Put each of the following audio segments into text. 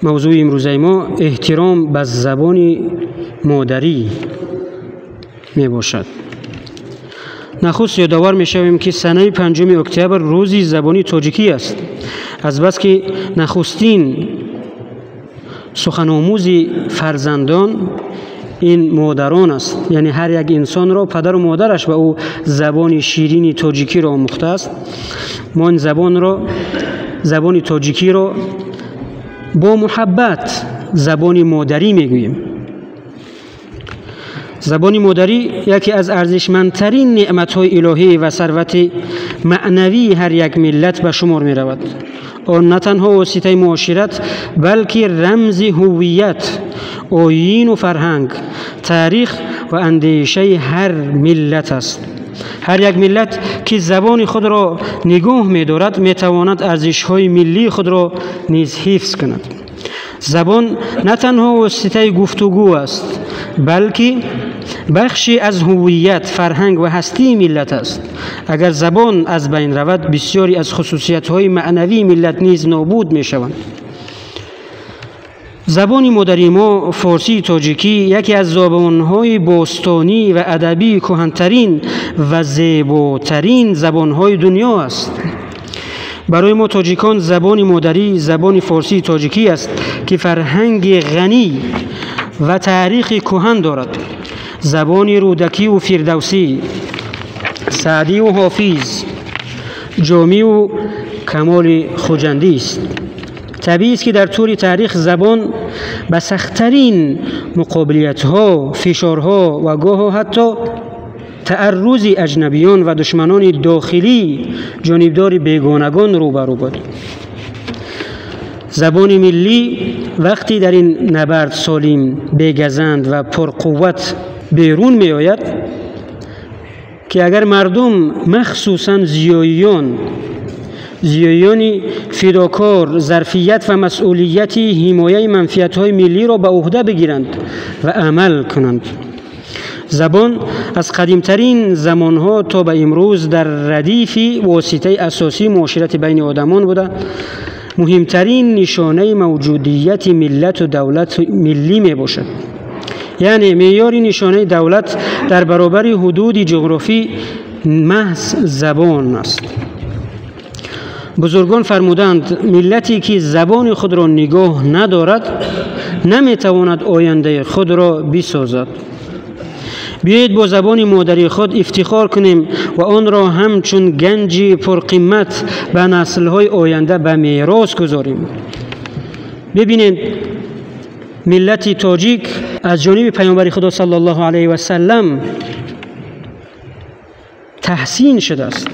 Мавзӯи имрӯзаи мо эҳтиром ба забони модарӣ мебошад. Нахуст ёдовар мешавем, ки санаи 5 октябр рӯзи забони тоҷикӣ аст. Азбаски нахустин суханомӯзи фарзандон ин модарон аст, яъне ҳар як инсонро падару модараш ба ӯ забони ширини тоҷикиро омӯхтааст. Мо ин забонро, забони тоҷикиро бо муҳаббат забони модарӣ мегӯем. Забони модарӣ яке аз арзишмандтарин неъматҳои илоҳӣ ва сарвати маънавии ҳар як миллат ба шумор меравад. Он на танҳо воситаи муошират, балки рамзи ҳувият, оину фарҳанг, таърих ва андешаи ҳар миллат аст. Ҳар як миллат, ки забони худро нигоҳ медорад, метавонад арзишҳои миллии худро низ ҳифз кунад. Забон на танҳо воситаи гуфтугӯ аст, балки бахши аз ҳувият, фарҳанг ва ҳастии миллат аст. Агар забон аз байн равад, бисёре аз хусусиятҳои маънавии миллат низ нобуд мешаванд. Забони модари мо, форсии тоҷикӣ, яке аз забонҳои бостонӣ ва адабии кӯҳантарин ва зеботарин забонҳои дунё аст. Барои мо тоҷикон забони модарӣ забони форсии тоҷикӣ аст, ки фарҳанги ғанӣ ва таърихи кӯҳан дорад. Забони Рӯдакиву Фирдавсӣ, Саъдиву Ҳофиз, Ҷомиву Камоли Хуҷандӣ аст. Табиист, ки дар тӯли таърих забон ба сахттарин муқобилиятҳо, фишорҳо ва гоҳо ҳатто тааррузи аҷнабиён ва душманони дохилӣ, ҷонибдори бегонагон рӯбарӯ буд. Забони миллӣ вақте дар ин набард солим, бегазанд ва пурқувват берун меояд, ки агар мардум, махсусан зиёиёни фидокор, зарфият ва масъулияти ҳимояи манфиатҳои миллиро ба ӯҳда бигиранд ва амал кунанд. Забон аз қадимтарин замонҳо то ба имрӯз дар радифи воситаи асосии муоширати байни одамон буда, муҳимтарин нишонаи мавҷудияти миллату давлати миллӣ мебошад. Яъне меъёри нишонаи давлат дар баробари ҳудуди ҷуғрофӣ маҳз забон аст. Бузургон фармуданд, миллате ки забони худро нигоҳ надорад, наметавонад ояндаи худро бисозад. Биёед бо забони модарии худ ифтихор кунем ва онро ҳамчун ганҷи пурқимат ба наслҳои оянда ба мерос гузорем. Бибинед, миллати тоҷик аз ҷониби паёмбари Худо саллаллоҳу алайҳи васаллам таҳсин шудааст.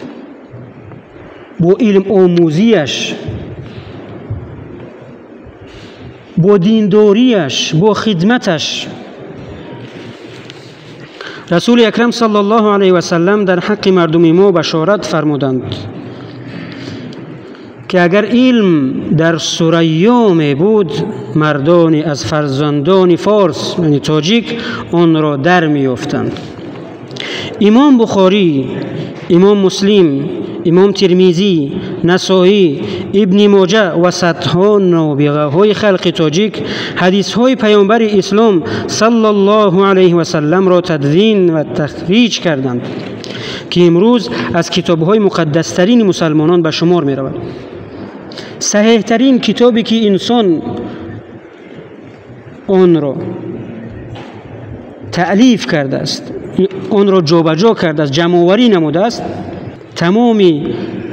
Бо илм омӯзиаш, бо диндориаш, бо хидматаш. Расули акрам саллаллоҳу алайҳи васаллам дар ҳаққи мардуми мо башорат фармуданд, ки агар илм дар сурайё мебуд, мардони аз фарзандони форс, яъне тоҷик, онро дар меёфтанд. Имом Бухорӣ, Имом Муслим, Имом Тирмизӣ, Насоӣ, Ибни Моҷа ва садҳо нобиғаҳои халқи тоҷик ҳадисҳои паёмбари ислом саллаллоҳу алайҳи васалламро тадвин ва тахриҷ карданд, ки имрӯз аз китобҳои муқаддастарини мусалмонон ба шумор меравад. Саҳеҳтарин китобе ки инсон онро таълиф кардааст, онро ҷобаҷо кардааст, ҷамъоварӣ намудааст, тамоми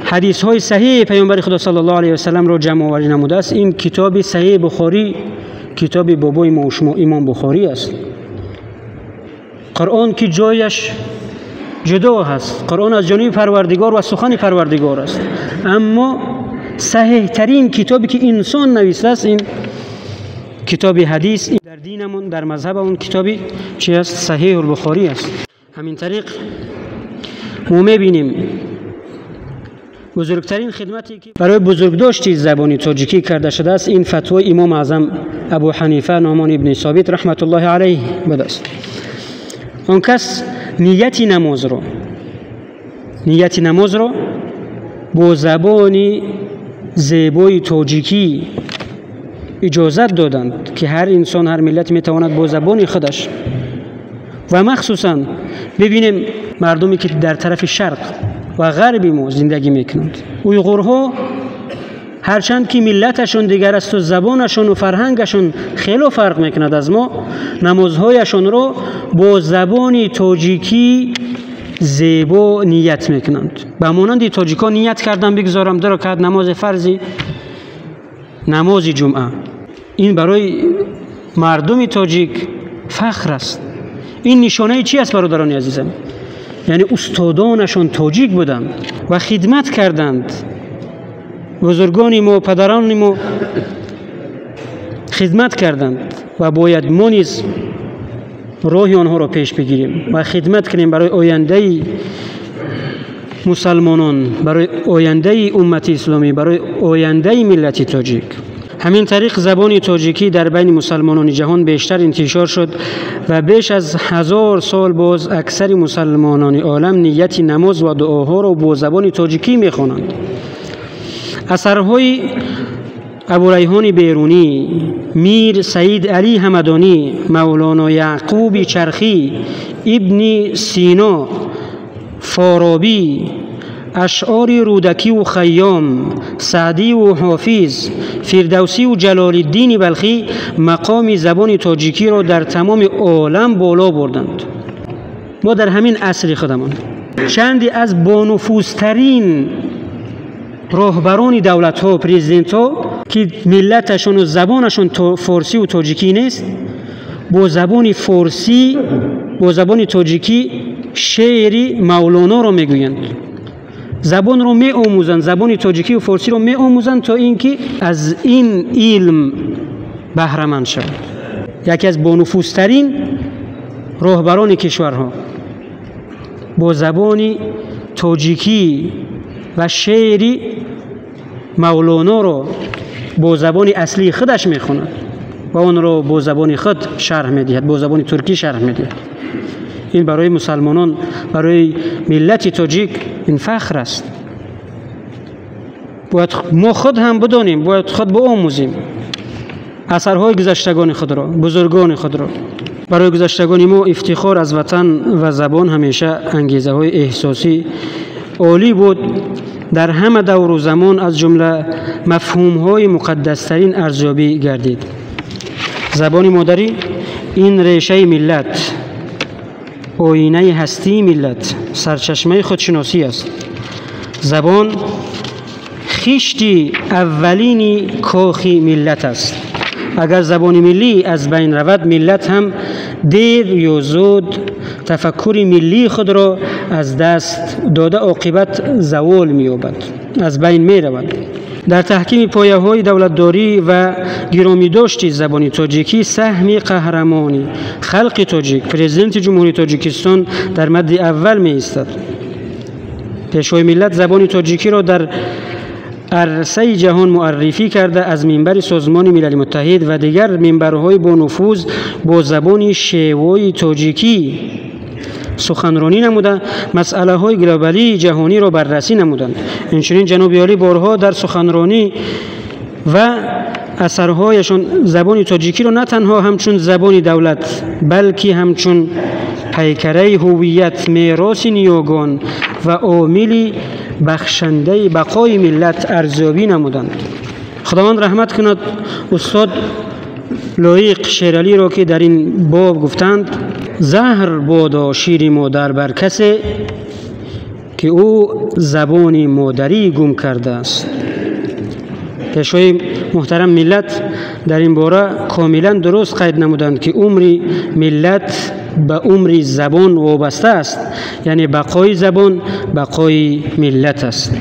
ҳадисҳои саҳеҳи паёмбари Худо саллаллоҳу алайҳи васалламро ҷамъоварӣ намудааст. Ин китоби саҳеҳи Бухорӣ, китоби бобои мо шумо Имом Бухорӣ аст. Қуръон ки ҷояш ҷудо ҳаст, Қуръон аз ҷониби Парвардигор ва сухани Парвардигор аст, аммо саҳеҳтарин китобе ки инсон навистааст ин китоби ҳадис, дар динамон, дар мазҳабамон китоби чи аст? Саҳеҳ Бухорӣ аст. Ҳамин тариқ мо мебинем бузургтарин хидмате ки барои бузургдошти забони тоҷикӣ карда шудааст, ин фатвои Имом Аъзам Абу Ҳанифа Нуъмон ибни Собит раҳматуллоҳи алайҳ будааст. Он кас нияти намозро бо забони зебои тоҷикӣ иҷозат доданд ки ҳар инсон, ҳар миллат метавонад бо забони худаш ва махсусан бибинем мардуме ки дар тарафи шарқ ва ғарби мо зиндагӣ мекунанд. Уйғурҳо ҳарчанд ки миллаташон дигар аст ва забонашон ва фарҳангашон хеле фарқ мекунад аз мо, намозҳояшонро бо забони тоҷикӣ зебо ният мекунанд. Ба монанди тоҷикон ният кардан бигзорам 2 ракъат намози фарзи намози ҷумъа. Ин барои мардуми тоҷик фахр аст. Ин нишонаи чӣ аст, бародарони азизам? Яъне устодонашон тоҷик буданд ва хидмат карданд. Бузургони мо, падарони мо хидмат карданд ва бояд мо низ роҳи онҳоро пеш бигирем ва хидмат кунем барои ояндаи мусалмонон, барои ояндаи уммати исломӣ, барои ояндаи миллати тоҷик. Ҳамин тариқ забони тоҷикӣ дар байни мусалмонони ҷаҳон бештар интишор шуд ва беш аз 1000 сол боз аксари мусалмонони олам нияти намоз ва дуоҳоро бо забони тоҷикӣ мехонанд. Асарҳои Абурайҳони Берунӣ, Мир Саид Алӣ Ҳамадонӣ, Мавлоно Яъқуби Чархӣ, Ибни Сино, Форобӣ, ашъори Рӯдакиву Хайём, Саъдиву Ҳофиз, Фирдавсиву Ҷалолиддини Балхӣ мақоми забони тоҷикиро дар тамоми олам боло бурданд. Мо дар ҳамин асри худамон чанде аз бонуфузтарин роҳбарони давлатҳо, президентҳо ки миллаташону забонашон форсиву тоҷикӣ нест, бо забони форсӣ, бо забони тоҷикӣ шеъри Мавлоноро мегӯянд. Забонро меомӯзанд, забони тоҷикию форсиро меомӯзанд то ин ки аз ин илм баҳраманд шаванд. Яке аз бонуфузтарин роҳбарони кишварҳо бо забони тоҷикӣ ва шеъри Мавлоноро бо забони аслии худаш мехонад ва онро бо забони худ шарҳ медиҳад, бо забони туркӣ шарҳ медиҳад. Ин барои мусалмонон, барои миллати тоҷик ин фахр аст. Бояд мо худ ҳам бидонем, бояд худ биомӯзем асарҳои гузаштагони худро, бузургони худро. Барои гузаштагони мо ифтихор аз ватан ва забон ҳамеша ангезаҳои эҳсосӣ олӣ буд. Дар ҳама давру замон аз ҷумла мафҳумҳои муқаддастарин арзёбӣ гардид. Забони модарӣ ин решаи миллат, оинаи ҳастии миллат, сарчашмаи худшиносӣ аст. Забон хишти аввалини кохи миллат аст. Агар забони миллӣ аз байн равад, миллат ҳам дер ё зуд тафаккури миллии худро аз даст дода, оқибат завол меёбад, аз байн меравад. Дар таҳкими пояҳои давлатдорӣ ва гиромидошти забони тоҷикӣ саҳми қаҳрамони халқи тоҷик, президенти Ҷумҳурии Тоҷикистон дар мадди аввал меистад. Пешвои миллат забони тоҷикиро дар арсаи ҷаҳон муаррифӣ карда, аз минбари Созмони Милали Муттаҳид ва дигар минбарҳои бонуфуз бо забони шевои тоҷикӣ суханронӣ намуда, масъалаҳои глобалии ҷаҳониро баррасӣ намуданд. Инчунин ҷаноби олӣ борҳо дар суханронӣ ва асарҳояшон забони тоҷикиро на танҳо ҳамчун забони давлат, балки ҳамчун пайкараи ҳувият, мероси ниёгон ва омили бахшандаи бақои миллат арзёбӣ намуданд. Худованд раҳмат кунад устод Лоиқ Шералиро, ки дар ин боб гуфтанд: заҳр бодо шири модар бар касе ки ӯ забони модарӣ гум кардааст. Пешвои муҳтарам миллат дар ин бора комилан дуруст қайд намуданд, ки умри миллат ба умри забон вобаста аст, яъне бақои забон бақои миллат аст.